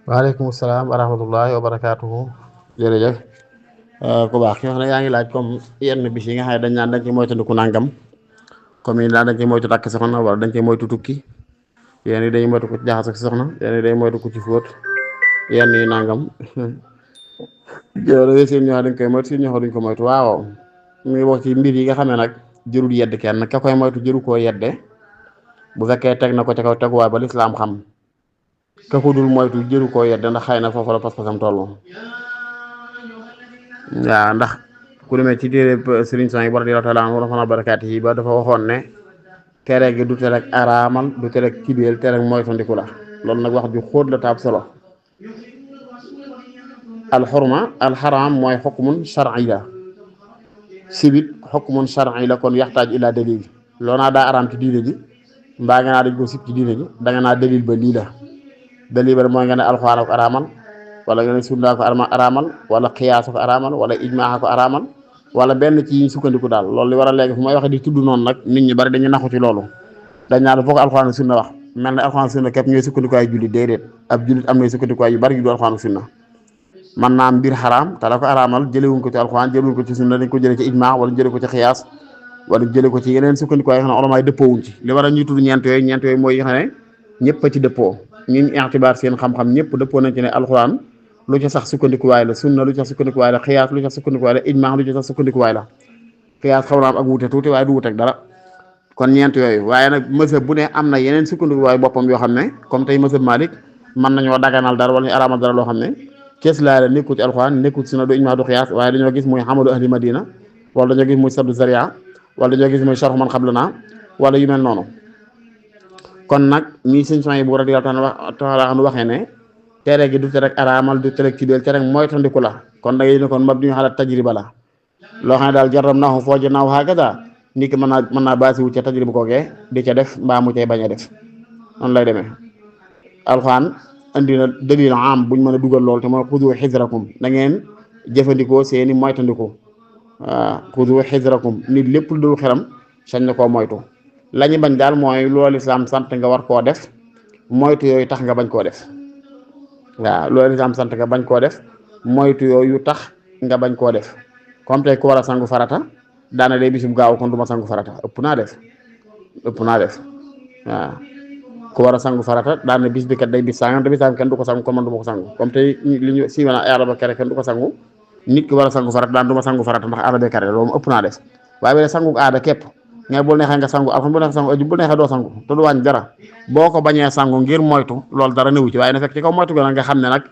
waaleykum salaam wa rahmatullahi wa barakaatuhu. Jërëjëf ku baax ki wax ne yaa ngi laaj comme yenn bis yi nga xam ne dañ naan dañ ci moytandiku nangam comme yi naan dañ ci moytu takk soxna wala dañ ci moytu tukki yenn yi dañuy moytu ko ci jaxas ak soxna yenn yi dañuy moytu ko ci fóot yenn yi nangam jërëjëf seen ñoo dañ koy moytu seen ñoo duñ ko moytu waaw mu ngi wax ci mbir yi nga xam ne nag jërul yedd kenn ka koy moytu jëru koo yedde bu fekkee teg na ko ca kaw teguwaay ba lislaam xam ka ko dul moytu jëru koo yedde ndax xëy na foofu la pas-pasam tollu waaw ndax ku demee ci téere Sëriñ Son yi radiyallaahu taala anhu wa barakaati yi ba dafa waxoon ne tere gi du tere ak araamal du tere ak kibeel tere ak moytandiku la loolu nag wax ju xóot la taab solo alxurma alxaraam mooy xukmun shar'i la sibit xukmun shar'i la kon yaxtaaj ila dalil loo naa daa araam ci diine ji mbaa nga naa dañ ko sib ci diine ji danga naa dalil ba lii la dalil ba mooy nga ne alxuraan ko araamal wala nga ne sunna ko araamal wala xiyaas ko araamal wala ijmaa ko araamal wala benn ci sukkandiku daal loolu li war a léegi fu may waxe di tudd noonu nag nit ñi bari dañu naxu ci loolu dañ naan foo ko alxuraan sunna wax mel ne alxuraan sunna képp ñooy sukkandikuwaay jullit déedéet ab jullit am na sukkandikuwaay yu bari yu du alxuraan sunna man naa mbir xaraam te la ko araamal jëlewuñ ko ci alxuraan jëlewuñ ko ci sunna dañ ko jële ci ijmaa wala jële ko ci xiyaas wala jële ko ci yeneen sukkandikuwaay yoo xam ne ulama yi dëppoowuñ ci li war a ñuy tudd ñeent yooyu mooy yi xam ne ñëpp a ci dëppoo ñu ixtibaar seen xam-xam ñëpp dëppoo nañ ci ne alxuraan lu ci sax sukkandikuwaay la sunna lu ci sax sukkandikuwaay la xiyaas lu ci sax sukkandikuwaay la ijmaa lu ci sax sukkandikuwaay la xiyaas xaw na am ak wuute tuuti waaye du wuute ak dara kon ñeent yooyu waaye nag mësëb bu ne am na yeneen sukkandikuwaay boppam yoo xam ne comme tey mësëb Malik mën nañoo daganal dara wala ñu araamal dara loo xam ne kees laa la nekkul ci alxuraan nekkul ci sunna du ijmaa du xiyaas waaye dañoo gis muy xamadu ahli madina wala dañoo gis muy sabdu zaria wala dañoo gis muy sharhu man xablana wala yu mel noonu kon nag mii Sëñ Son yi bu radiyallaahu taala anhu waxee ne tere gi du tere ak araamal du tere ak kibeel tere ak moytandiku la kon da ngay ne kon mab duñu xalaat tajriba la loo xam ne daal jaram naaxu foo ja naaw xaagada nit ki mën naa baasi wu ca tajriba koogee di ca def mbaa mu cay bañ a def noonu lay demee alxuraan andi na dalil am buñ mën a dugal lool te mooy xudu xisrakum da ngeen jëfandikoo seeni moytandiku waaw xudu xisrakum nit lépp lu dul xeram sañ na koo moytu la ñu bañ daal mooy loolu islaam sant nga war koo def moytu yooyu tax nga bañ koo def waaw loolu islaam sant nga bañ koo def moytu yooyu tax nga bañ koo def comme tey ku war a sangu farata daana day bisub gaaw kon du ma sangu farata ëpp naa def waaw ku war a sangu farata daana bis bi kat day bis sangam te bis sangam kenn du ko sangu kon man du ma ko sangu comme tey li ñu si wala araba kere kenn du ko sangu nit ki war a sangu farata daan du ma sangu farata ndax araba kere loolu ëpp naa def waaye wala sangu aada képp nga bu neexee nga sangu alxam bu neexee sangu aju bu neexee doo sangu te du wàññi dara boo ko bañee sangu ngir moytu loolu dara newu ci waaye na fekk ci kaw moytu go nag nga xam ne nag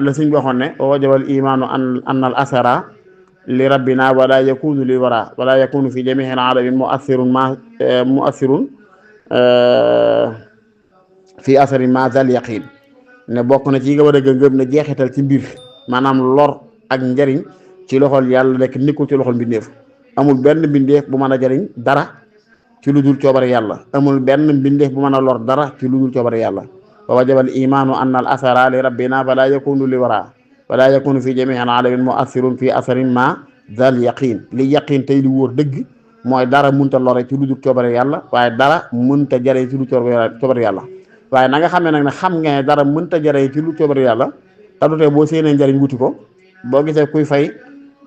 la suñ bi waxoon ne wa wajabal imaanu an al asara li rabbina wala yakunu li wara wala yakunu fi jamiil alamin muassirun fi asarin ma zal yaqin ne bokk na ci nga war a gëm ne jeexital ci mbir maanaam lor ak njariñ ci loxol yàlla nekk nekkul ci loxol mbindeef amul benn mbindeef bu mën a jariñ dara ci lu dul coobare yàlla amul benn mbindeef bu mën a lor dara ci lu dul coobare yàlla wa wajabal imaanu anna al asara li rabbina wala yakunu li wara wala yakunu fi jamii al alamin muassirun fi asarin ma zal yaqin li yaqin tey li wóor dëgg mooy dara munta lore ci lu dul coobare yàlla waaye dara munta jariñ ci lu coobare yàlla waaye na nga xam ne nag ne xam nga ne dara munta jariñ ci lu coobare yàlla te du tee boo séenee njariñ wuti ko boo gisee kuy fay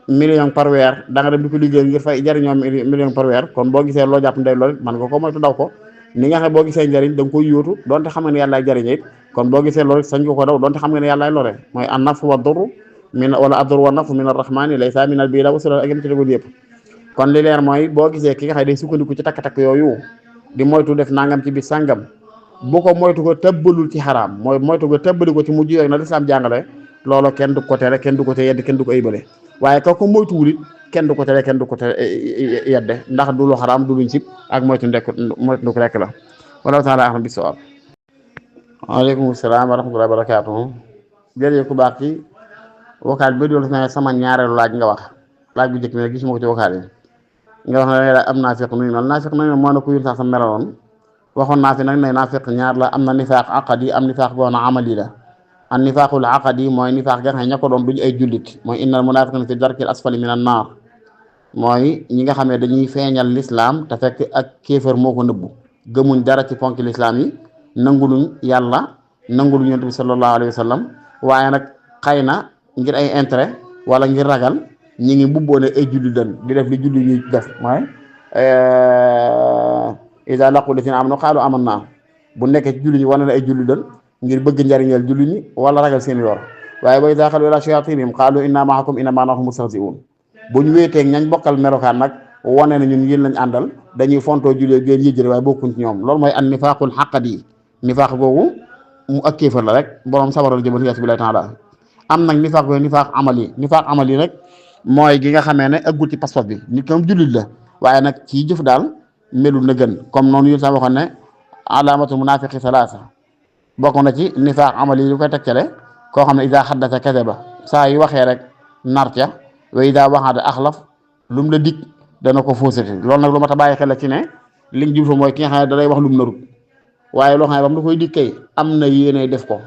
million par weer da nga dem di ko liggéey ngir fay jariñoo million par weer kon boo gisee loo jàpp ndey loolu man nga ko moytu daw ko ni nga xam ne boo gisee njariñ da nga koy yóotu donte xam nga ne yàllaay jariñe it kon boo gisee loolu sañ nga ko daw donte xam nga ne yàllaay lore mooy an nafu wa durru min wala addur wa nafu min arrahmani laysa min al bila wasula ak yém ci dégol yëpp kon li leer mooy boo gisee ki nga xam ne day sukkandiku ci takk-takk yooyu di moytu def nangam ci bis sàngam bu ko moytu ko tëbbalul ci xaraam mooy moytu ko tëbbali ko ci mujj yooyu na lislaam jàngale loolu kenn du ko tere kenn du ko te yedd kenn du ko aybale waaye kaw ko moytuwul it kenn du ko tere kenn du ko tere yedde ndax du lu xaraam du luñ sib ak moytu nduk rekk la wala taala ahlam bi sawab waaleykum salaam wa rahmatullahi wa barakaatuhu jërëjëf ku baax ci vocal bi doolu na sama ñaareelu laaj nga wax laaj bu njëkk ne gisuma ko ci vocal yi nga wax ne am naafiq nuyu mel naafiq nuyu moo na ko yun sax sa meloon waxoon naa fi nag ne naafiq ñaar la am na nifaaq aqadi am nifaaq boo na amali la an nifaaqul aqadi mooy nifaaq ga nga xam ne ña ko doon duñu ay jullit mooy innal munaafiqiina fi darkil asfali minan naar mooy ñi nga xam ne dañuy feeñal lislaam te fekk ak kéefër moo ko nëbbu gëmuñ dara ci ponk lislaam yi nanguluñ yàlla nangul yonent bi sallallahu alayhi wa sallam waaye nag xëy na ngir ay intérêt wala ngir ragal ñi ngi mbubboone ay julli den di def li julli ñuy def mooy iza laqu llaziina aamanu qaalu aamanna bu nekkee ci julli ñi wane na ay julli den ngir bëgg njariñal julli ñi wala ragal seen yor waaye wa iza xalu ilaa shayaatinihim qaalu inna ma'akum innamaa nahnu mustahzi'uun bu ñu wéeteeg ñañ bokkal melokaan nag wane na ñun yéen lañ àndal dañuy fontoo julli géen yëjëre waaye bokkuñ ci ñoom loolu mooy an nifaaqul xaqadi nifaaq googu mu ak kéefar la rek borom sabaral jëmal yas billahi taala am nag nifaaq googu nifaaq amali rek mooy gi nga xamee ne aggul ci pas-pas bi nit moom jullit la waaye nag ci jëf daal melul na gën comme noonu yéen sax waxoon ne alaamatul munaafiqi salaasa bokk na ci nifaaq amali li koy tegtale koo xam ne idaa xaddasa kadaba saa yu waxee rek nar ca wa idaa waxaada axlaf lu mu la dig dana ko fausseté loolu nag lu ma ta bàyyi xel la ci ne liñ jublu mooy ki nga xam ne da lay wax lu mu narut waaye loo xam ne ba mu da koy dig kay am na yéene def ko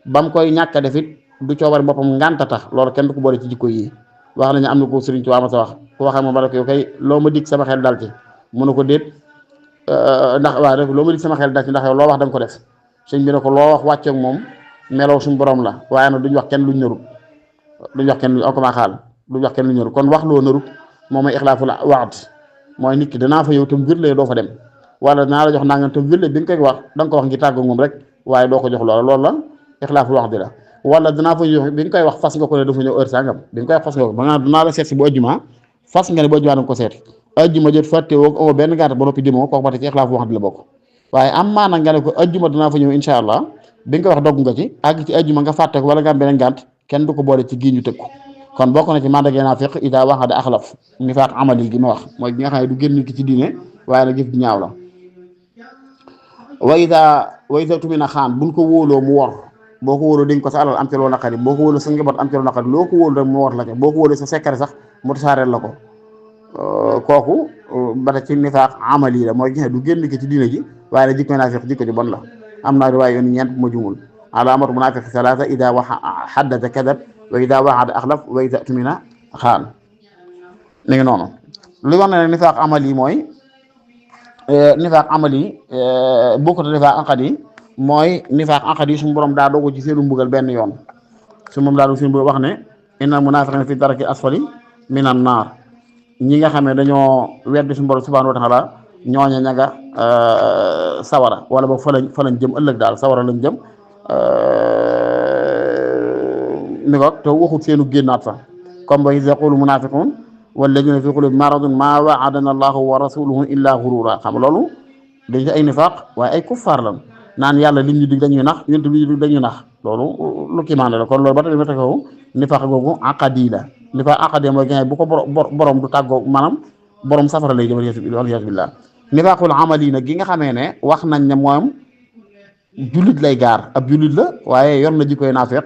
ba mu koy ñàkk a def it du coobare boppam ngànta tax loolu kenn du ko boole ci jikko yi wax nañu am na ko sëriñ ci waa ma sa wax ku waxee moom ba rek yow kay loo ma dig sama xel dal ci mu ne ko déet ndax waaw rek loo ma dig sama xel dal ci ndax yow loo wax da nga ko def sëñ bi ne ko loo wax wàccoog moom meloo suñu borom la waaye nag duñ wax kenn luñ narut duñ wax kenn luñ akoma xaal duñ wax kenn luñ narut kon wax loo narut moom mooy ixlaaful waad mooy nit ki danaa fa yow tam wérlee doo fa dem wala danaa la jox nangam tam wérlee bi nga koy wax da nga ko wax ngi tàggu moom rek waaye doo ko jox loola loolu la ixlaaful waad la wala danaa fa yow bi nga koy wax fas nga ko ne dafa ñëw heure sangam bi nga koy wax fas nga ko ba nga danaa la seet si bu ajjuma fas nga ne bu ajjuma da nga ko seet ajjuma jot fàtte woo amoo benn gàtt ba noppi demoo kooku ba tey ci ixlaaful waad la bokk waaye am maana nga ne ko ajjuma danaa fa ñëw insha allah bi nga koy wax dogg nga ci àgg ci ajjuma nga fàtte ko wala nga am beneen gàtt kenn du ko boole ci gii ñu tëkku kon bokk na ci mandagee naafiq idaa waxada axlaf nifaaq amali gi ma wax mooy gi nga xam ne du génn ki ci diine waaye nag jëf di ñaaw la wa idaa tumina xaan buñ ko wóoloo mu wor boo ko wóoloo dañ ko sa alal am ci loo naqari boo ko wóoloo sa njaboot am ci loo naqari loo ko wóolu rek mu wor la ca boo ko wóoloo sa sekkare sax mu tasaareel la ko kooku ba ci nifaaq amali la mooy gi nga xam ne du génn ki ci diine ji waaye nag jikko naafiq jikko ji bon la am naa riwaay yoon ñeent bu ma jumul alaamatu munaafiq salaasa idaa haddasa kadab wa idaa wa'ada axlaf wa idaa tumina xaan mi ngi noonu li wax ne nifaaq amali mooy nifaaq amali bokkut a nifaaq aqadi mooy nifaaq aqadi suñu borom daa dogu ci seenu mbugal benn yoon su moom daa dogu seen wax ne innal munaafiqiina fi daraki asfali minan naar ñi nga xam ne dañoo weddi suñu borom subhaanahu wa taala ñooña ña nga sawara wala ba fa lañ jëm ëllëg daal sawara lañ jëm ni ko te waxut seenu génnaat fa comme ba yaqulu munafiqun walladina fi qulubi maradun ma waadana allahu wa rasuluhu illa ghurura xam loolu dañ ci ay nifaq waaye ay kuffaar lan naan yàlla lim ñu dig dañuy nax yonent bi ñu dig dañuy nax loolu lu kiimaan la kon loolu ba tey ma taxaw nifaq googu aqadi la nifaq aqadi mooy gën bu ko borom du tàggoo maanaam borom safara lay jëm wal billah nifaqul amali nag gi nga xamee ne wax nañ ne moom jullit lay gaar ab jullit la waaye yor na jikkoy naafiq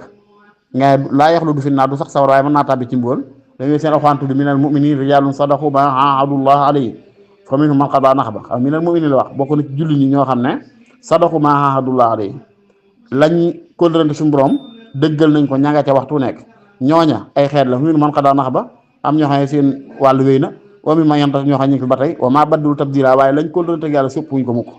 nga laa yaxlu du fi naa du sax sawar waaye mën naa tàbbi ci mbool da ngay seen alxuraan tudd minal mu'minin rijalun sadaqu ma ahadullah alayhi fa minhum man qada nahba xam minal mu'minin la wax bokk na ci jullit ñi ñoo xam ne sadaqu ma ahadullah alayhi lañ kóllërante suñu borom dëggal nañ ko ñanga ca waxtu nekk ñooña ay xeet la fa minhum man qada nahba am ñoo xam ne seen wàllu wéy na wa mimman yantazi'u ñoo xam ne ñu ngi fi ba tey wa ma baddalu tabdila waaye lañ kóllërante ak yàlla soppuñ ko mukk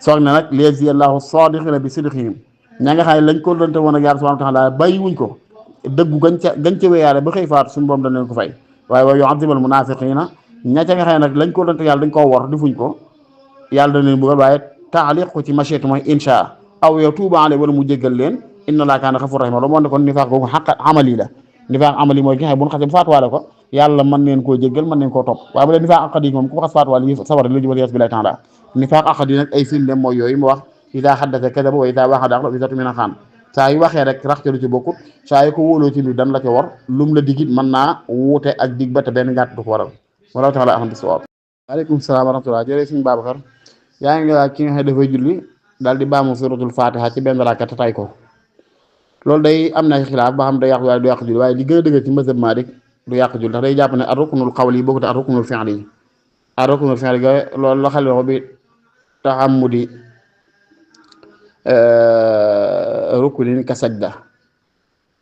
soog na nag liyajziya Allahu saadiqiina bi sidqihim ña nga xam ne lañ ko doonte woon ak yàlla subhaanahu wa taala bàyyi wuñ ko dëggu gañ ca wéyaale ba xëy faatu suñu borom dañ leen ko fay waaye wa yu'adhibal munaafiqiina ña ca nga xam ne nag lañ ko doonte yàlla dañ koo wor defuñ ko yàlla dañ leen bëggal waaye taaliq ko ci machiatu mooy insha aw yatuuba alayhim wala mu jéggal leen inna Allaaha kaana ghafuuran rahiima loolu moo ne kon nifaaq googu xaq amali la nifaaq amali mooy ki nga xam ne bu ñu xasee faatuwaale ko yàlla mën neen koo jéggal mën neen koo topp waaye bu dee nifaaq aqdi moom ku ko xas faatuwaale yi sawar la jubal yas billahi taala nifaaq aqdi nag ay firnde mooy yooyu mu wax idaa haddasa kadaba wa idaa wa'ada axlafa wa idaa tumina xaan saa yu waxee rek rax ca lu ci bokkut saa yu ko wóoloo ci mbir dan la ca war lum la digit mën naa wuute ak dig ba te benn ngàtt du ko waral wallahu taala a'lam bis-sawaab. waaleykum salaam wa rahmatulah jërëjëf suñu Babacar yaa ngi laaj ki nga xam ne dafay julli daal di baamu suratul fatiha ci benn rakka te tay ko loolu day am na xilaaf ba xam day yàq waaye du yàq julli waaye li gën a dëgër ci mazhab Maalik du yàq julli ndax day jàpp ne ar-ruknul qawli yi bokkut ak ar-ruknul fi'li yi ar-ruknul fi'li ga loolu la xale ko bi taxamudi rukunin ka sajda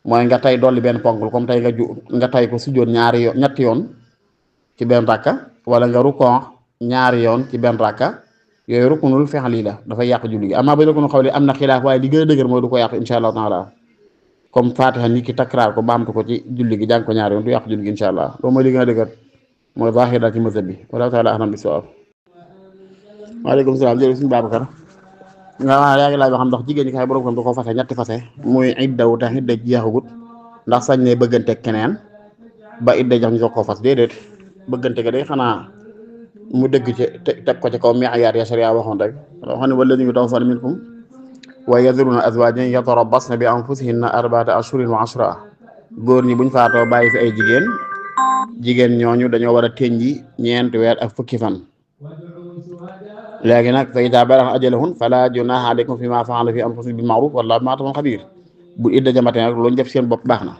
mooy nga tay dolli benn ponkul comme tey nga tay ko sujjóot ñaari yoon ñetti yoon ci benn rakka wala nga rukon ñaari yoon ci benn rakka yooyu rukunul fi'li la dafay yàq julli gi amaa ba rukunul xawli am na xilaaf waaye li gën a dëgër mooy du ko yàq insha allahu taala comme fatiha nit ki takraar ko baamtu ko ci julli gi jàng ko ñaari yoon du yàq julli gi insha allah loolu mooy li gën a dëgër mooy zaahir daal ci mazhab bi wallahu taala a'lam bis-sawaab. waaleykum salaam jërëjëf suñu Babacar nga wax yaa ngi laaj ba xam ndax jigéen ñi kay borom xam da ko fase ñetti fase muy iddaw te idda jeexagut ndax sañ ne bëggante keneen ba idda jox ñu soog koo fas déedéet bëggante ga day xanaa mu dëgg ci teg ko ci kaw mi'yaar ya sharia waxoon rek xam ne walladiina yatawaffawna minkum wa yadharuna azwaajan yatarabbasna bi anfusihinna arba'ata ashhurin wa ashra góor ñi buñ faatoo bàyyi fi ay jigéen ñooñu dañoo war a tënji ñeenti weer ak fukki fan léegi nag fa idaa balagna ajalahun fala junaaha alaykum fiimaa fa'alna fi anfusikum bil ma'ruuf wallaahu bimaa ta'maluuna xabiir bu idda jamatee nag lu ñu def seen bopp baax na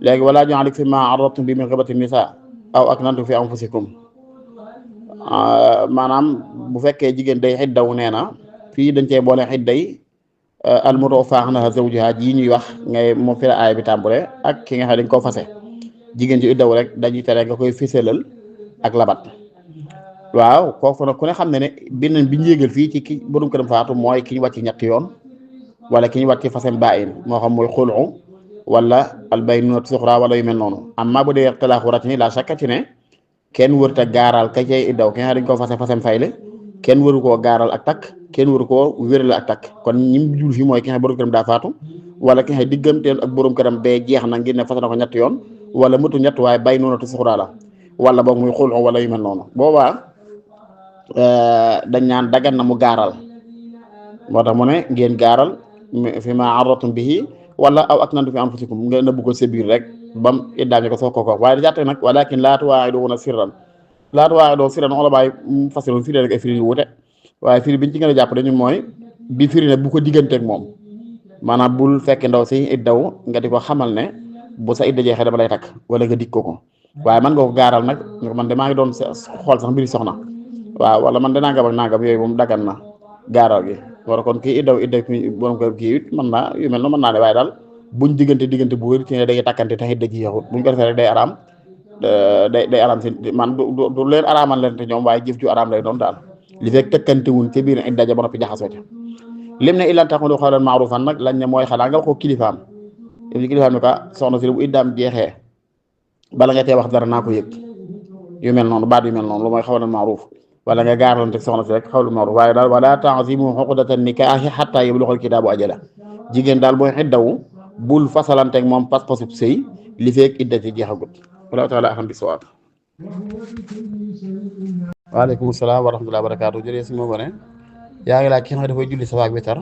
léegi wala junaaha alaykum fiimaa arradtum bihi min xitbati nisaa aw aknantum fi anfusikum maanaam bu fekkee jigéen day xiddaw nee na fii dañ cee boole xidday al-mutawaffaa anhaa zawjuhaa ji ñuy wax ngay moom fi la aaya bi tàmbale ak ki nga xam dañ koo fase jigéen ci iddaw rek dañuy tere nga koy fisalal ak labat waaw kooku nag ku ne xam ne bi ñu yéegal fii ci ki borom këram faatu mooy ki ñu wàcc ñetti yoon wala ki ñu wàcc fasem bàyyin moo xam mooy xulu wala albaynunatu suxra wala yu mel noonu amma bu dee talaaxu ratni la shakka ci ne kenn wërta gaaral ka cay iddaw ki nga xam dañ koo fasem fayle kenn waru koo gaaral ak takk kenn waru koo wérale ak takk kon ñim jul fi mooy ki nga xam borom këram daa faatu wala ki nga xam digganteen ak borom këram bee jeex na ngir ne fas na ko ñetti yoon wala mëtu ñett waaye baynunatu suxra la wala boog muy xulu wala yu mel noonu boobaa dañ naan dagan na mu gaaral moo tax mu ne ngeen gaaral fi ma arratum bihi wala aw aknantum fi anfusikum nga nëbbu ko sa biir rek bam iddaam ko soo ko waaye da jàtte nag walakin laa tuwaa'iduuna sirran wala baay fasiroon firi rek ay firi yu wute waaye firi biñ ci gën a jàpp dañu mooy bi firi ne bu ko digganteeg moom maanaam bul fekk ndaw si iddaw nga di ko xamal ne bu sa idda jeexee dama lay takk wala nga dik ko waaye man nga ko gaaral nag man de maa ngi doon xool sax mbiri soxna waaw wala man de nangam ak nangam yooyu moom dagan na gaaral gi war kon kii idda borom kër kii it mën naa yu mel noonu mën naa ne waaye daal buñ diggante bu wér ci ne day takkante tax idda ji yaxut buñ ko defee rek day araam day araam seen man du leen araamal leen te ñoom waaye jëf ju araam lay doon daal li fekk tëkkante wuñ ca biir idda ja ba noppi jaxasoo ca lim ne illan taqulu qawlan ma'rufan nag lañ ne mooy xanaa nga wax ko kilifaam ni ko soxna si bu iddaam jeexee bala nga tee wax dara naa ko yëg yu mel noonu baat yu mel noonu lu mooy xawlan ma'ruf wala nga gaaralante soxna si rek xawlu ma'ruf waaye daal wala ta'zimu uqdatan nikaahi hatta yablughal kitaabu ajala jigéen daal booy xiddawu bul fasalanteeg moom pas-pasub sëy li feek iddati jeexagut wallahu ta'ala a'lam bis-sawaab. waaleykum salaam wa rahmatullahi wa barakaatu jërëjëf si moo ko ne yaa ngi laaj ki nga xam ne dafay julli safa ak witar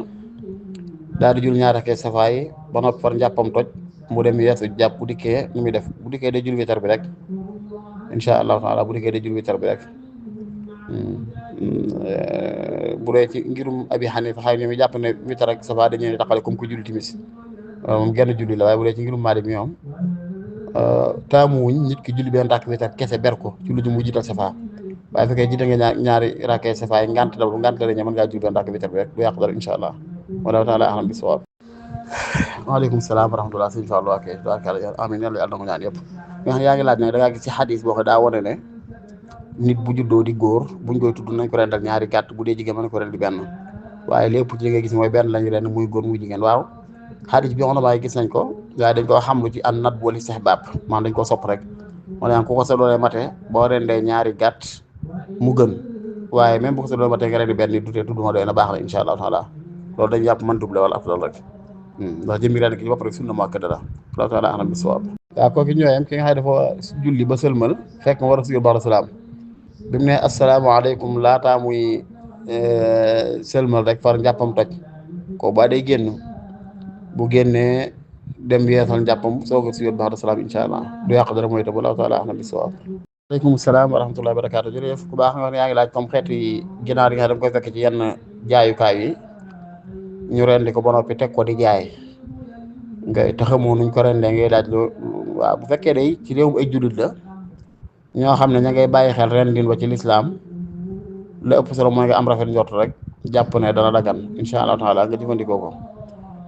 daal di julli ñaari rakkee safa yi ba noppi far njàppam toj mu dem yeesu jàpp bu dikkee nu muy def bu dikkee day julli witar bi rek insha allahu taala bu dikkee day julli witar bi rek bu dee ci ngirum abi xanifa xay ñoom jàpp ne witar ak safa dañuy taxale comme ku julli timis moom genn julli la waaye bu dee ci ngirum maalik mi ñoom taamuwuñ nit ki julli benn rakk witar kese ber ko ci lu mu jiital safa waaye fekkee jiite nga ñaari rakkee safa yi ngant la mën ngaa julli benn rakk witar bi rek du yàqu dara insha allah wallahu taala a'lam bis-sawaab. waaleykum salaam wa rahmatulah sëñ Fallou ak amiin yàlla na ko ñaan yëpp yaa ngi laaj nag da ngaa gis ci xadis boo xam daa wane ne nit bu juddoo di góor buñ koy tudd nañ ko rendal ñaari gàtt bu dee jigéen mën ko rendi benn waaye lépp ci li nga gis mooy benn lañu rend muy góor muy jigéen waaw xadis bi on gis nañ ko waaye dañ koo xam lu ci an nat wala istihbaab maanaam dañ ko sopp rek moo ne ku ko sa doolee mate boo rendee ñaari gàtt mu gën waaye même bu ko sa doolee mate nga rendi benn nit dutee tudduma doy na baax la insha allahu taala loolu dañ jàpp man double wala afdal rek ndax jëmmi ren ki ci bopp rek sunna mu akkada la wallahu taala a'lam bis-sawaab. waaw kooku ñooyam ki nga xam ne dafa julli ba sëlmal fekk nga war a sujjóot ba'da salaam bi mu ne asalaamaaleykum laataa muy sëlmal rek far njàppam toj ko ba day génn bu génnee dem yeesal njàppam soog a sujjóot ba'da salaam incha allah du yàq dara mooy te wallahu taala a'lam bis-sawaab. waaleykum salaam wa rahmatullahi wa barakaatu jërëjëf ku baax nga wax ne yaa ngi laaj comme xeeti ginaar yi nga xam ne koy fekk ci yenn jaayukaay yi ñu rendi ko ba noppi teg ko di jaay nga te xamoo nuñ ko rendee ngay laaj loo waaw bu fekkee day ci réewum ay jullit la ñoo xam ne ña ngay bàyyi xel rendin ba ci lislaam la ëpp solo mooy nga am rafet njort rek jàpp ne dana dagan insha allahu taala nga jëfandikoo ko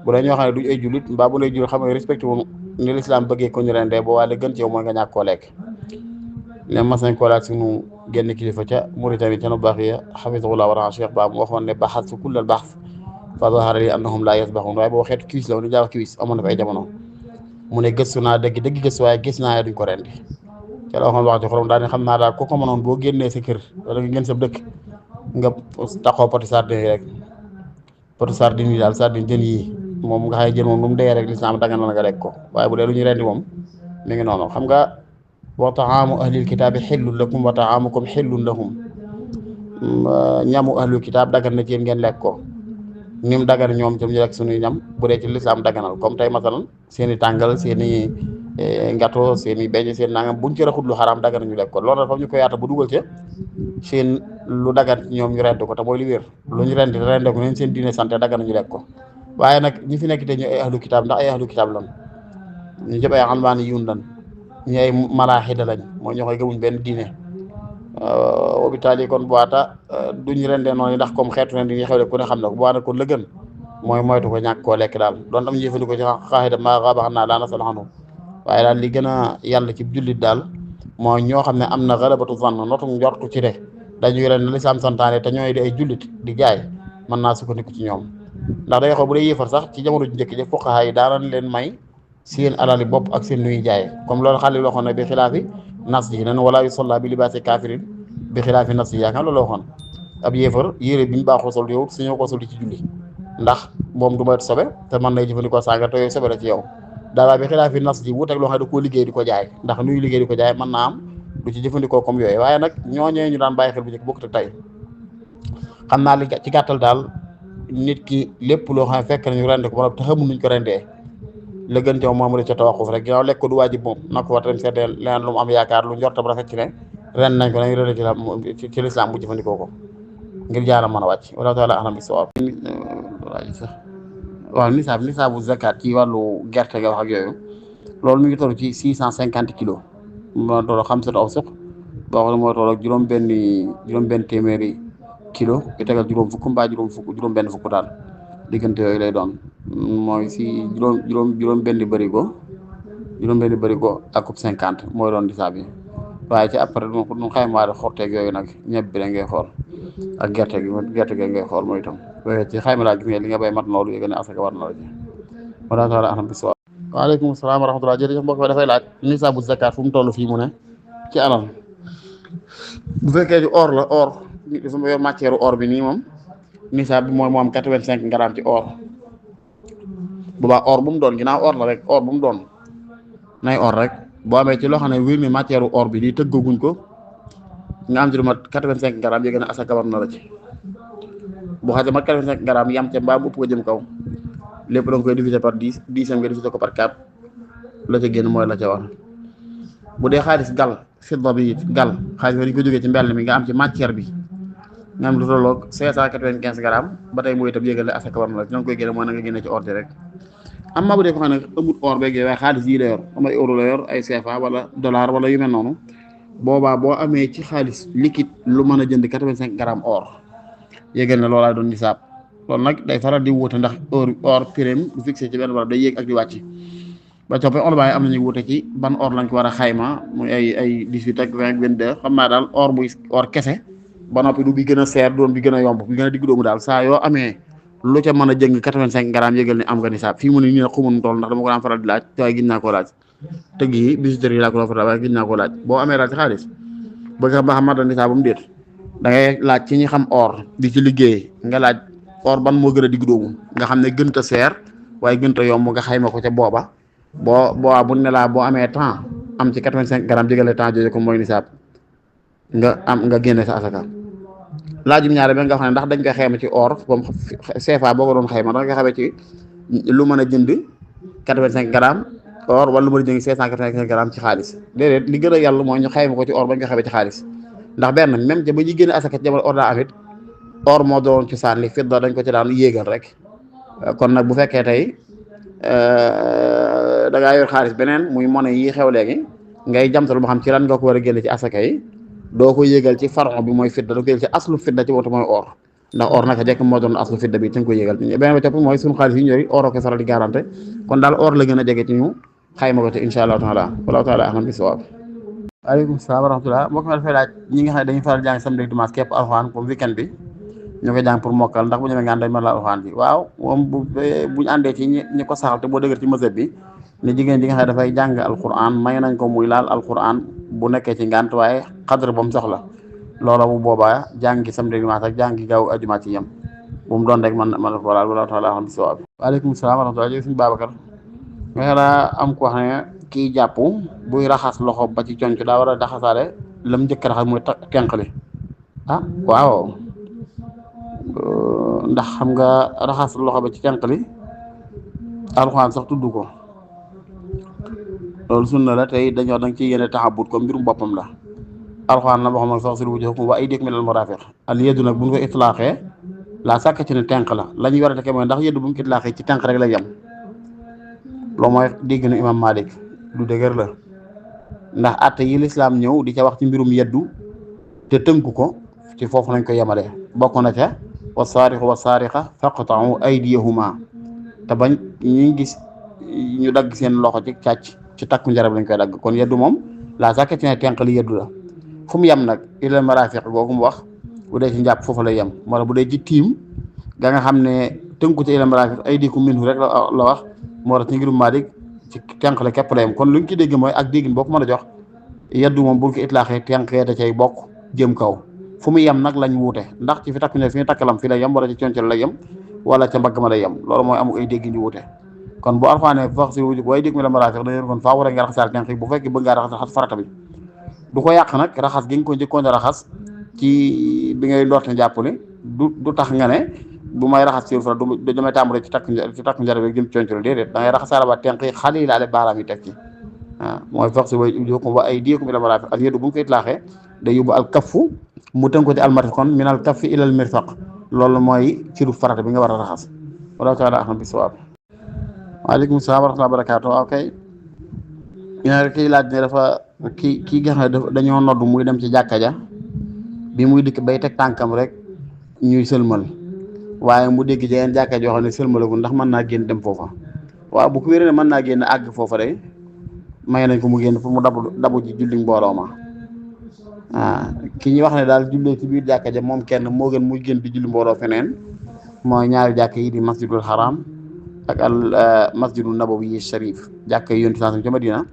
bu dee ñoo xam ne duñ ay jullit mbaa bu dee jullit xam nga respecté wu ni lislaam bëggee ko ñu rendee boo waa la gën ci yow mooy nga ñàkk koo lekk ne mas nañ ko laaj suñu génn kilifa ca Mauritanie ca nu baax ya xafisahullah wa raa Cheikh Ba mu waxoon ne baxas fu kullal baxs fa zahara li annahum laa yasbaxuun waaye boo xeetu kiwis la woon jaaw kiwis amoon na fa ay jamono mu ne gëstu naa dëgg gëstu waaye gis naa duñ ko rendi ca la waxoon wax ci xorom daal ne xam naa daal ku ko mënoon boo génnee sa kër wala nga gën sa dëkk nga taxoo poti sardine yi rek poti sardine yi daal sardine jën yi moom nga xay jën moom lu mu dee rek lislaam dagan na nga lekk ko waaye bu dee lu ñu rendi moom mi ngi noonu xam nga wa taamu ahlil kitaabi xillun lakum wa taamukum xillun lahum ñamu ahlul kitaab dagan na ci yéen ngeen lekk ko ni mu dagan ñoom tam ñu lekk suñuy ñam bu dee ci lislaam daganal comme tey masalan seen i tàngal seen i ngato seen i beñ seen nangam buñ ci raxut lu xaraam dagan ñu lekk ko loolu dafa ñu ko yaata bu dugal ca seen lu dagan ñoom ñu rend ko te mooy li wér lu ñu rend ko neen seen diine santé dagan ñu lekk ko waaye nag ñi fi nekk te ñu ay ahlu kitaab ndax ay ahlu kitaab lan ñu jëpp ay almaani yun lan ñu ay malaaxida lañ mooy ñoo koy gëmuñ benn diine hôpital yi kon boita duñ rendee noonu ndax comme xeetu ren di ñuy xewle ku ne xam ne ko bu kon la gën mooy moytu ko ñàkk koo lekk daal doon tam ñu jëfandikoo ci xaaxida maa xaabaxam naa daana salaxanu waaye daal li gën a yàlla ci jullit daal mooy ñoo xam ne am na galabatu zann notu njortu ci de dañuy ren lislaam santaane te ñooy di ay jullit di jaay mën naa sukkandiku ci ñoom ndax day xaw bu dee yéefar sax ci jamono ju njëkk ji fuqahaa yi daanañ leen may seen alali bopp ak seen nuy jaay comme loolu xale loo xam ne bi xilaafi nas yi nen wala yu solla bi libaasi kaafirin bi xilaafi nas yi yaakaar loolu waxoon ab yéefar yére bi ñu baaxoo sol yow suñoo ko sol di ci julli ndax moom du ma sobe te mën nay jëfandikoo saaga te yooyu sobe la ci yow daala bi xilaafi nas ji wuuteeg loo xam ne da koo liggéey di ko jaay ndax nuy liggéey di ko jaay mën naa am du ci jëfandikoo comme yooyu waaye nag ñooñee ñu daan bàyyi xel bu njëkk bokkut ak tey xam naa li ci gàttal daal nit ki lépp loo xam ne fekk nañu rende ko ba te xamul nuñ ko rendee la gën ca moom la ca tawaxuf rek ginnaaw lekk ko du waajib moom na ko wat ren seetee leneen lu mu am yaakaar lu njortam rafet ci ne ren nañ ko nañ rende ci lislaam bu jëfandikoo ko ngir jaaram mën a wàcc wala taala alam bi sawaab waaw nisaabu zakat ci wàllu gerte ga wax ak yooyu loolu mi ngi toll ci 650 kilos moo toll xam sat aw suq boo xam ne mooy toll ak juróom benn téeméeri kilo yu tegal juróom fukk mbaa juróom benn fukk daal diggante yooyu lay doon mooy si juróom benn bërigo ak coupe 50 mooy doon nisaab yi waaye ci après du xaymaa xorteeg yooyu nag ñebe bi da ngay xool ak gerte gi ngay xool mooy itam ci xayma laa gis nga li nga bay mat loolu yëg ne asaka war na la ci wala taala anam bis waaleykum salaam wa rahmatulah jërëjëf mbokk mi dafay laaj nisaabu zakat fu mu toll fii mu ne ci alal bu fekkee ci or la or dafa yor matière or bi nii moom nisaab bi mooy mu am 85 grammes ci or bu baax or bu mu doon ginnaaw or la rek or bu mu doon nay or rek boo amee ci loo xam ne wér ni matière or bi di tëggaguñ ko nga am ci lu mat 85 grammes yëg ne asaka war na la ci bu xasee mat 85 grammes yam ca mbaa mu ëpp ko jëm kaw lépp da nga koy diviser par 10 10 nga diviser ko par 4 la ca génn mooy la ca war bu dee xaalis gal fidda bi it gal xaalis bi dañ ko jógee ci mbell mi nga am ci matière bi nga am lu tolloog 595 grammes ba tey mooy itam yëgal ne asaka war na la ci nga koy génne mooy na nga génne ci or di rek am ma bu dee ko xam ne amut or beeg yooyu waaye xaalis yii la yor am ay euro la yor ay CFA wala dollar wala yu mel noonu boobaa boo amee ci xaalis liquide lu mën a jënd 85 grammes or yëgal ne loolaa doon nisaab loolu nag day faral di wuute ndax or prime bu fixé ci benn barab day yéeg ak di wàcc ba coppe olobaay am nañu wuute ci ban or lañ ko war a xayma muy ay 18 ak 20 ak 22 xam naa daal or buy or kese ba noppi du bi gën a seer doon bi gën a yomb bi gën a digg doomu daal saa yoo amee lu ca mën a jëng 85 grammes yëgal ne am nga nisaab fii mu ne nii nag xumun tool ndax dama ko daan faral di laaj waaye gis naa koo laaj tëgg yi visiteurs yi laa ko doon faral waaye gis naa koo laaj boo amee daal ci xaalis bëgg ba xam mat nisaab bu mu déet da ngay laaj ci ñi xam or di ci liggéey nga laaj or ban moo gën a digg doomu nga xam ne gënta seer waaye gënta yomb nga xayma ko ca booba bu ne laa boo amee temps am ci 85 grammes jëgale temps jooju ko mooy nisaab nga génne sa asaka laajum ñaare ba nga xam ne ndax dañ koy xayma ci or comme CFA boo ko doon xayma ndax nga xamee ci lu mën a jënd 85 grammes or wala lu mën a jënd 585 grammes ci xaalis déedéet li gën a yàlla mooy ñu xayma ko ci or bañ ko xamee ci xaalis ndax benn même ba ñuy génne asaka ci jamono or daa amit or moo doon ci sànni fidda dañ ko ci daan yéegal rek kon nag bu fekkee tey da ngaa yor xaalis beneen muy monnaie yi xew léegi ngay jamtal ba xam ci lan nga ko war a génne ci asaka yi doo ko yéegal ci faron bi mooy fidda doo ko yéegal ci aslu fidda ci wootu mooy or ndax or naka jekk moo doon aslu fidda bi te nga ko yéegal beneen ba topp mooy suñu xaalis yi ñori or ko faral di garanté kon daal or la gën a jege ci ñu xayma ko ci incha allahu taala wallahu taala ahlam bi sawaab waaleykum salaam wa rahmatulah mbokk mi dafay laaj ñi nga xam ne dañuy faral jàng samedi dimanche képp alxuraan comme weekend bi ñu koy jàng pour mokkal ndax bu ñu demee nga ànd dañ mën la alxuraan bi waaw moom buñu àndee ci ñi ko saxal te boo dëgër ci mazhab bi ne jigéen ji nga xam ne dafay jàng alxuraan may nañ ko muy laal alxuraan bu nekkee ci ngànt waaye xadar ba mu soxla loola bu boobaa jàngi samedi dimanche ak jàngi gaaw ajuma ci yem bu mu doon rek man ko laal wala taala xam si waaw. waaleykum salaam wa rahmatulah jërëjëf suñu Babacar nga daa am ko wax ne kii jàpp buy raxas loxo ba ci conc daa war a raxasaale lam njëkk raxas muy tenqali ah waaw ndax xam nga raxas loxo ba ci tenqali alxuraan sax tudd ko loolu sunna la tey dañoo danga ci yéene taxabut ko mbirum boppam la alxuraan la boo xam ne sax si lu wujuhakum wa aydiyakum minal maraafiq al yadu nag bu ñu ko itlaaxee laa sàkk ci ne tenq la ñuy war a tekkee mooy ndax yëddu bu mu ko itlaaxee ci tenq rek la yem loolu mooy dégg na imam Malik du dëgër la ndax atte yi lislaam ñëw di ca wax ci mbirum yeddu te tënku ko ci foofu lañ ko yemale bokk na ca wa saarixu wa saarixa faqta'u aydiyahuma te bañ ñuy gis ñu dagg seen loxo ci càcc ci takku njarab lañ koy dagg kon yeddu moom laa sàkk ci ne tenq li yeddu la fu mu yem nag ilal marafiq googu mu wax bu dee ci njàpp foofu la yem wala bu dee ci tiim ga nga xam ne tënku ci ilal marafiq aydikum minhu rek la wax moo tax ci ngirum Maalik ci tenq la képp la yem kon lu ñu ci dégg mooy ak déggin boo ko mën a jox yeddu moom bu ñu ko itlaaxee tenqee da cay bokk jëm kaw fu mu yem nag lañ wuute ndax ci fi takk ne fi ñu takkalam fi la yem wala ci concel la yem wala ca mbagg ma la yem loolu mooy amu ay dégg ñu wuute kon bu alxaane fax si waaye dégg mi la marafiq dañu kon faa war a nga raxasaal tenq yi bu fekkee bëgg ngaa raxas farata bi du ko yàq nag raxas gi nga ko njëkkoon a raxas ci bi ngay ndoorte jàppale du tax nga ne bu may raxas ci fa du damay tàmbale ci takk njar bi jëm concol déedéet da ngay raxasaala ba tenq yi xale yi laale baaraam yi teg ci waaw mooy fax si way ko ba ay diyeeku mi la marafiq al yeddu bu ñu ko itlaaxee day yóbbu al kaffu mu tënk ko ci almarfiq kon min al kaffi ilal mirfaq loolu mooy ciru farata bi nga war a raxas wala taala aham bi sawaab. waaleykum salaam wa rahmatulah barakaatu waaw kay ñaar kii laaj ne dafa kii nga xam ne dañoo nodd muy dem ci jàkka ja bi muy dikk bay teg tànkam rek ñuy sëlmal waaye mu dégg ci yenn jàkka joo xam ne sëlmalagul ndax mën naa génn dem foofa waaw bu ko wéree ne mën naa génn àgg foofa de may nañ ko mu génn pour mu dabu ci julli mbooloo ma ki ñuy wax ne daal jullee ci biir jàkka ja moom kenn moo gën muy génn di julli mbooloo feneen mooy ñaari jàkka yi di masjidul haram ak al masjidul nabawi sharif jàkka yi yonent saa ca Madina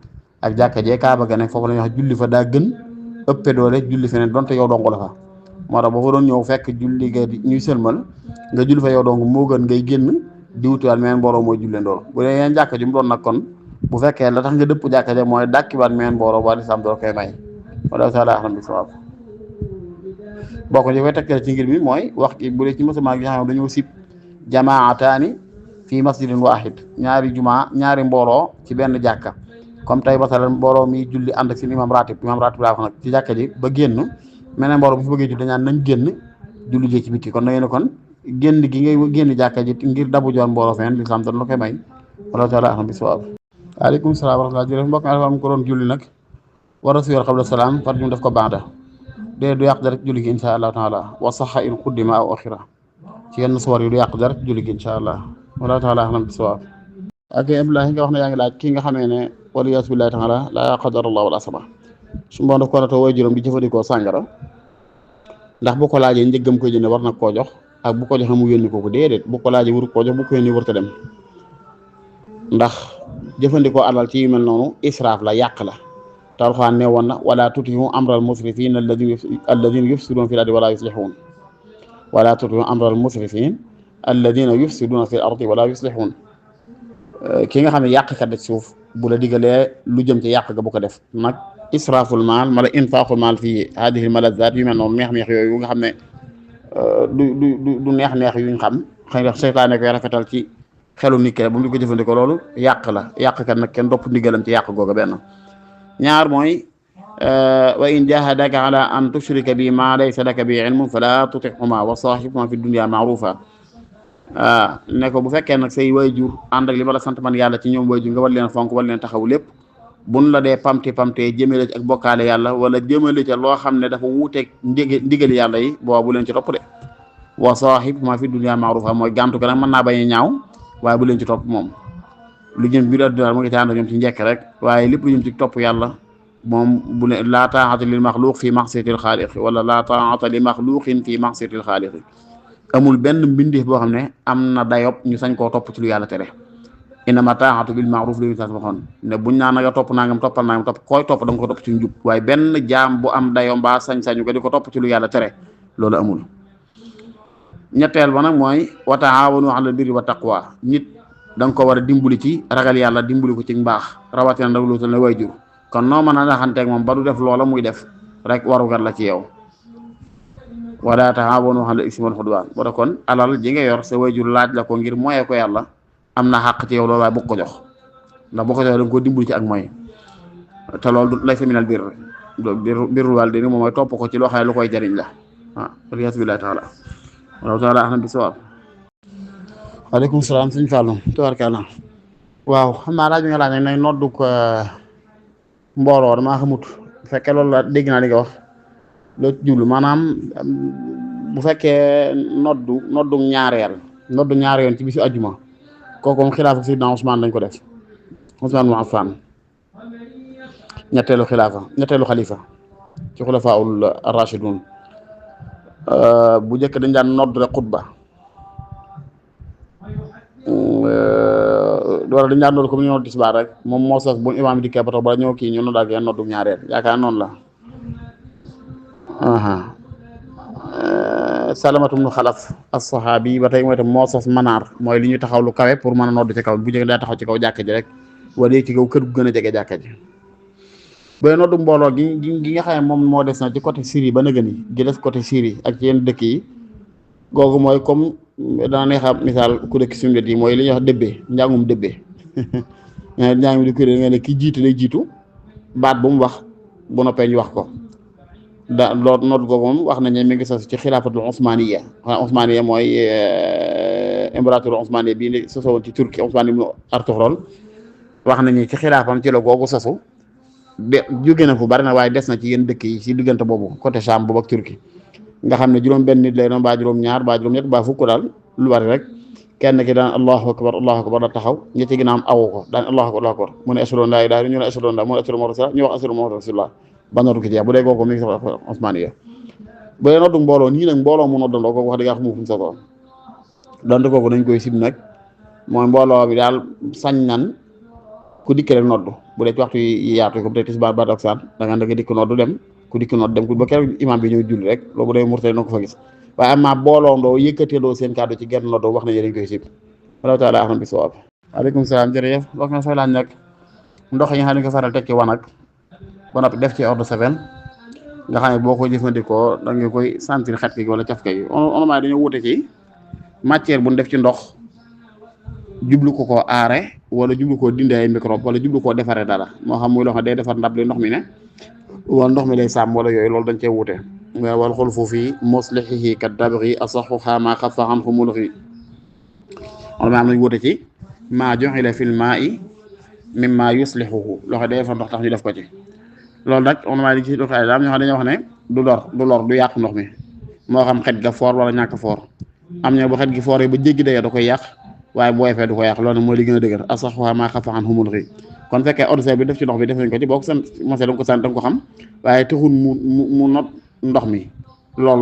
ak jàkka jee Kaaba ga ne foofu la ñuy wax julli fa daa gën ëppe doole julli feneen donte yow dong la fa moo tax boo fa doon ñëw fekk julli ga ñuy sëlmal nga julli fa yow dong moo gën ngay génn di wutiwaat meneen mbooloo mooy jullee ndoor bu dee yeneen jàkka ju mu doon nag kon bu fekkee la tax nga dëpp jàkka ja mooy dàkkiwaat meneen mbooloo ba lislaam door koy may wala taala ahlam bi sawaab boo ko jëfee tekkale ci ngir mi mooy wax ki bu dee ci musulmaan gi nga xam ne dañoo sib jamaataani fii masjidin waahid ñaari mbooloo ci benn jàkka comme tey masalan mbooloo mi julli ànd ak seen imam ratib laa wax nag ci jàkka ji ba génn meneen mbooloo bu fi bëggee julli dañaan nañ génn julli jee ci bitti kon da ngeen ne kon génn gi ngay génn jàkka ji ngir dabu joon mbooloo feneen lislaam doon la koy may wala taala ahlam bi sawaab. waaleykum salaam wa rahmatulah jërëjëf mbokk mi dafa am ko doon julli nag war a suyal qabla salaam far ñu def ko baada dee du yàq dara ci julli gi insha allahu taala wa saxa in quddima aw axira ci yenn suwar yi du yàq dara ci julli gi insha allah wala taala ahlam bi sawaab. ak Abdoulaye nga wax ne yaa ngi laaj kii nga xamee ne waliyaasu billaahi taala laa qadara allah wala sama su mboon daf ko ratoo way juróom di jëfandikoo sàngara ndax bu ko laajee njëggam koy jënd war na koo jox ak bu ko joxee mu yónni kooku déedéet bu ko laajee waru koo jox bu ko yónni warta dem ndax jëfandikoo alal ci yu mel noonu israaf la yàq la te Alxuraan ne woon na wala tuti'u amral musrifin alladina yufsiduna fil ardi wala yuslihun wala tuti'u amral musrifin alladina yufsiduna fil ardi wala yuslihun ki nga xam ne yàqkat da suuf bu la digalee lu jëm ci yàq ga bu ko def nag israaful maal mala infaaxul maal fii haadihi malazat yu mel noonu neex-neex yooyu nga xam ne du neex-neex yuñ xam xëy na seytaane koy rafetal ci xelu nit ki ba mu di ko jëfandikoo loolu yàq la yàqkat nag kenn dopp ndigalam ci yàq googa benn ñaar mooy wa in jahadaka ala an tushrika bi ma laysa laka bi ilmun fala tutihuma wa sahibhuma fi dunya ma'rufa ne ko bu fekkee nag say waajur ànd ak li ma la sant man yàlla ci ñoom waajur nga war leen fonk war leen taxaw lépp buñ la dee pamti jëmale ci ak bokkaale yàlla wala jëmale ca loo xam ne dafa wuuteeg ndigal yàlla yi booba bu leen ci topp de wa sahibhuma fi dunya ma'rufa mooy gàntu ko nag mën naa bañ a ñaaw waaye bu leen ci topp moom lu jëm biir adduna mu ngi ci ànd ak ñoom ci njekk rek waaye lépp lu jëm ci topp yàlla moom bu ne laa taa'ata lil maxluuq fi ma'siyatil xaaliq wala laa taa'ata li maxluuqin fi ma'siyatil xaaliq amul benn mbindeef boo xam ne am na dayob ñu sañ koo topp ci lu yàlla tere. innama taa'atu bil ma'ruf lu ñu tas waxoon ne buñ naa nga topp nangam toppal nangam topp koy topp da nga ko topp ci njub waaye benn jaam bu am dayo mbaa sañ-sañu nga di ko topp ci lu yàlla tere loolu amul. ñetteel ba nag mooy wa taawanu alal birri wa taqwa nit da nga ko war a dimbali ci ragal yàlla dimbali ko ci mbaax rawatina nag lu tal ne waajur kon noo mën a naxanteeg moom ba du def loola muy def rek warugar la ci yow. wala taawanu alal ismi wal udwaan boo tax kon alal ji nga yor sa waajur laaj la ko ngir moye ko yàlla am na xàq ci yow loolu waaye bu ko jox ndax boo ko joxee da nga koo dimbali ci ak mooy te loolu du lay minal birrul waalidayni moom mooy topp ko ci loo xam ne lu koy jariñ la waliyaasu billaahi taala wallahu taala ahlam bisawaab. waaleykum salaam sëñ Fallou tubaarkalla waaw xam naa laaj bi nga laaj nag noddu ko mbooloo damaa xamut bu fekkee loolu la dégg naa li nga wax loo ci jublu maanaam bu fekkee noddu ñaareel noddu ñaari yoon ci bisu ajjuma kooku moom xilaafa Seydina Ousmane lañ ko def Ousmane mu Affan ñetteelu xalifa ci xulafaa'ul rashidun bu njëkk dañ daan nodd rek xutba wala dañ daan nodd comme ñu nodd tisbaar rek moom moo sos bu imaam bi dikkee ba tax bala ñëw kii ñu noddaal ngeen noddu ñaareel yaakaar noonu la Salamatu bnu Xalaf as-saxaabi ba tey mooy tam moo sos manaar mooy li ñu taxaw lu kawe pour mën a nodd ci kaw bu njëkk daa taxaw ci kaw jàkka ji rek wala ci kaw kër gu gën a jege jàkka ji. ba noddu mbooloo gi nga xam ne moom moo des na ci côté Syrie ba nëgën yi gi des côté Syrie ak ci yenn dëkk yi googu mooy comme dana neex a misaal ku dëkk suñu wet yi mooy li ñuy wax dëbbee njàngum dëbbee njàng di kuréel nga ne ki jiitu lay jiitu baat bu mu wax bu noppee ñu wax ko loolu nodd googu moom wax nañ ne mi ngi sos ci xilaafatul osmaniya osmaniya mooy impérature osmaniya bii sosowoon ci Turquie Osman ibn Artuxrol wax nañu ci xilaafam ci la googu sosu de jóge na fu bari na waaye des na ci yenn dëkk yi ci diggante boobu côté Cham boobu ak Turquie nga xam ne juróom benn nit lay doon baa juróom ñaar baa juróom ñett baa fukk daal lu bari rek kenn ki daan allahu akbar da taxaw ñetti ginnaawam awu ko daan allahu akbar mu ne ashhadu an laa ilaaha illallaah ñu ne ashhadu an laa mu ne ashhadu muhammadan rasulullah ñu wax ashhadu muhammadan rasulullah ba noddu ki jeex bu dee kooku mi ngi sax Osmaniya bu dee noddu mbooloo nii nag mbooloo mu noddandoo kooku wax dëgg yàlla fu mu sosoo donte kooku dañ koy sib nag mooy mbooloo bi daal sañ nan ku dikk rek noddu bu dee ci waxtu yi yaatu ko bu dee tisbaar ba takkusaan da nga dikk noddu dem ku dikk noddu dem ba keroog imaam bi ñëw julli rek loolu bu dee murtale na ko fa gis waaye amaa booloo ndoo yëkkateeloo seen kàddu ci genn noddu wax nañu dañ koy sib wallahu taala ahlam bisawaab. waaleykum salaam jërëjëf wax nga fay laaj nag ndox yi nga xam ne ko faral teg ci wanag ba noppi def ci eau de Javel nga xam ne boo ko jëfandikoo da nga koy sentir xet gi wala caf gi onomaa dañoo wute ci matière bu ñu def ci ndox jublu ko koo aare wala jublu koo dindi ay microbe wala jublu koo defaree dara moo xam muy loo xam day defar ndab li ndox mi ne wala ndox mi lay sàmm wala yooyu loolu dañ cee wute wal xul foofu muslihihi kat dabri asaxu xaama xafa xam xumulxi onomaa am nañ wute ci maa joxile fil maa i mimma yuslihuhu loo xam day defar ndox tax ñu def ko ci loolu nag onomaa di ci dox ay daam ñoo xam dañoo wax ne du lor du yàq ndox mi moo xam xet ga foor wala ñàkk foor am ñoo bu xet gi fooree ba jéggi dayoo da koy yàq waaye bu woyofee du ko yàq loolu nag mooy li gën a dëgër asaxuha maa xafa an humul xi kon fekkee eau de Javel bi def ci ndox bi def nañ ko ci boo ko seen mosee da nga ko sant da nga ko xam waaye taxul mu not ndox mi lool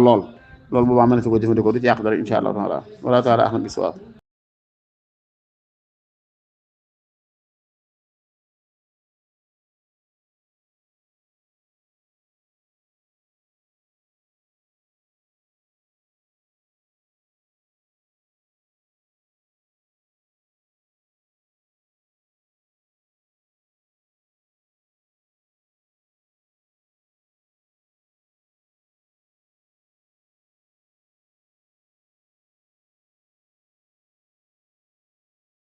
boobaa mën na si ko jëfandikoo du ci yàq dara insha allah taala wala taala ahlam bisawaab